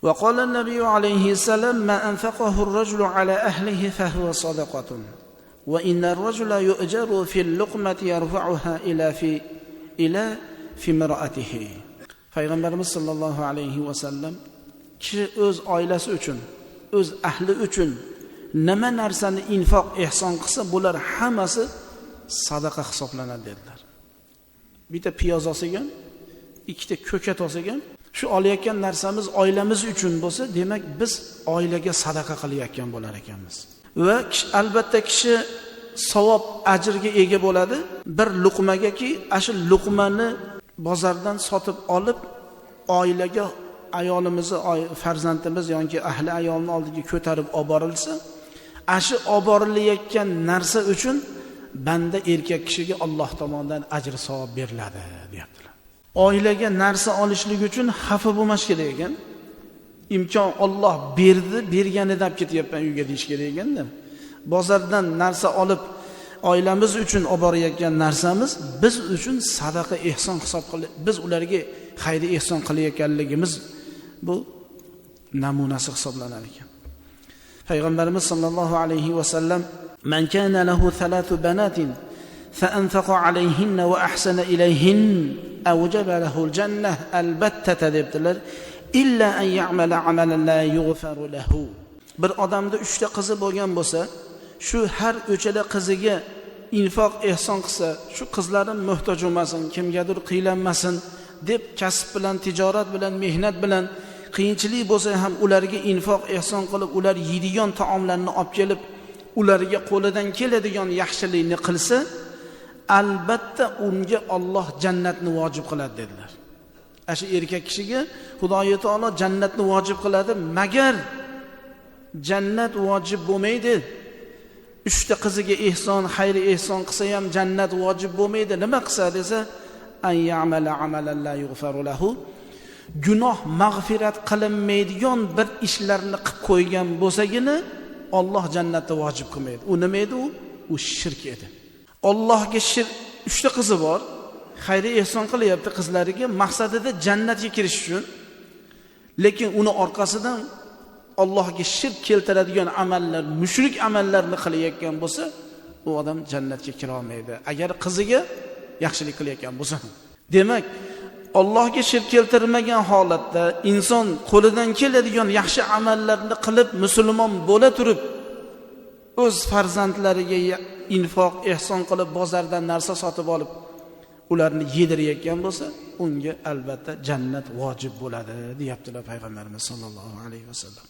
وقال النبي عليه السلام ما أنفقه الرجل على أهله فهو صدقة وإن الرجل يؤجر في اللقمة يرفعها إلى في امرأته. Payg'ambarimiz sallallohu alayhi va sallam kishi o'z oilasi uchun, o'z ahli uchun nima narsani infoq ehson qilsa, bular hammasi sadaqa hisoblanadi dedilar. Bitta piyoz olsak ham, ikkita ko'kat olsak ham, shu olayotgan narsamiz oilamiz uchun bo'lsa, demak biz oilaga sadaqa qilayotgan bo'lar ekanmiz. Va albatta kishi savob ajrga ega bo'ladi bir luqmagaki, ashu luqmani bozordan sotib olib oilaga, ayolimizni, farzandimiz yoki ahli ayolning oldiga ko'tarib olib borilsa, ashu olib borilayotgan narsa uchun banda erkak kishiga Alloh tomonidan ajr savob beriladi deyaptilar. Oilaga narsa olishlik uchun xafa bo'lmas kerak ekan. Imkon Alloh berdi, berganidan olib ketyapman uyga deyish kerak ekanda. Bozordan narsa olib oilamiz uchun olib borayotgan narsamiz biz uchun sadaqa ehson hisob qilib, biz ularga xayr ehson qilayotganligimiz bu namunasi hisoblanar ekan. Payg'ambarimiz sallallohu alayhi va sallam man kana lahu thalathu banatin fa anfaqa alayhinna wa ahsana ilayhin awjaba lahu al-jannah albatta debdilar, illa an ya'mala amalan la yughfaru lahu. Bir odamda 3 ta qizi bo'lgan bo'lsa, shu har uchala qiziga infoq ehson qilsa, shu qizlarim muhtoj bo'lmasin, kimgadir qiylanmasin deb kasb bilan, tijorat bilan, mehnat bilan qiyinchilik bo'lsa ham ularga infoq ehson qilib, ular yeydigan taomlarni olib kelib, ularga qo'lidan keladigan yaxshilikni qilsa, albatta unga Alloh jannatni vojib qiladi dedilar. Ashu erkak kishiga Xudoyi taolo jannatni vojib qiladi, magar jannat vojib bo'lmaydi. 3 ta qiziga ehson, xayr ehson qilsa ham jannat vojib bo'lmaydi. Nima qilsa desa, an ya'mala amalan la yughfaru lahu, gunoh mag'firat qilinmaydigan bir ishlarni qilib qo'ygan bo'lsagina Alloh jannatni vojib qilmaydi. U nima edi u? U shirk edi. Allohga shirk. 3 ta qizi bor, xayr ehson qilyapti qizlariga, maqsadida jannatga kirish uchun, lekin uni orqasidan Allohga shirk keltiradigan amallar, mushrik amallarni qilayotgan bo'lsa, u odam jannatga kira olmaydi. Agar qiziga yaxshilik qilayotgan bo'lsa. Demak, Allohga shirk keltirmagan holatda inson qo'lidan keladigan yaxshi amallarni qilib musulmon bo'la turib o'z farzandlariga infoq ehson qilib bozordan narsa sotib olib ularni yedirayotgan bo'lsa, unga albatta jannat vojib bo'ladi deyaptilar payg'ambarimiz sollallohu alayhi vasallam.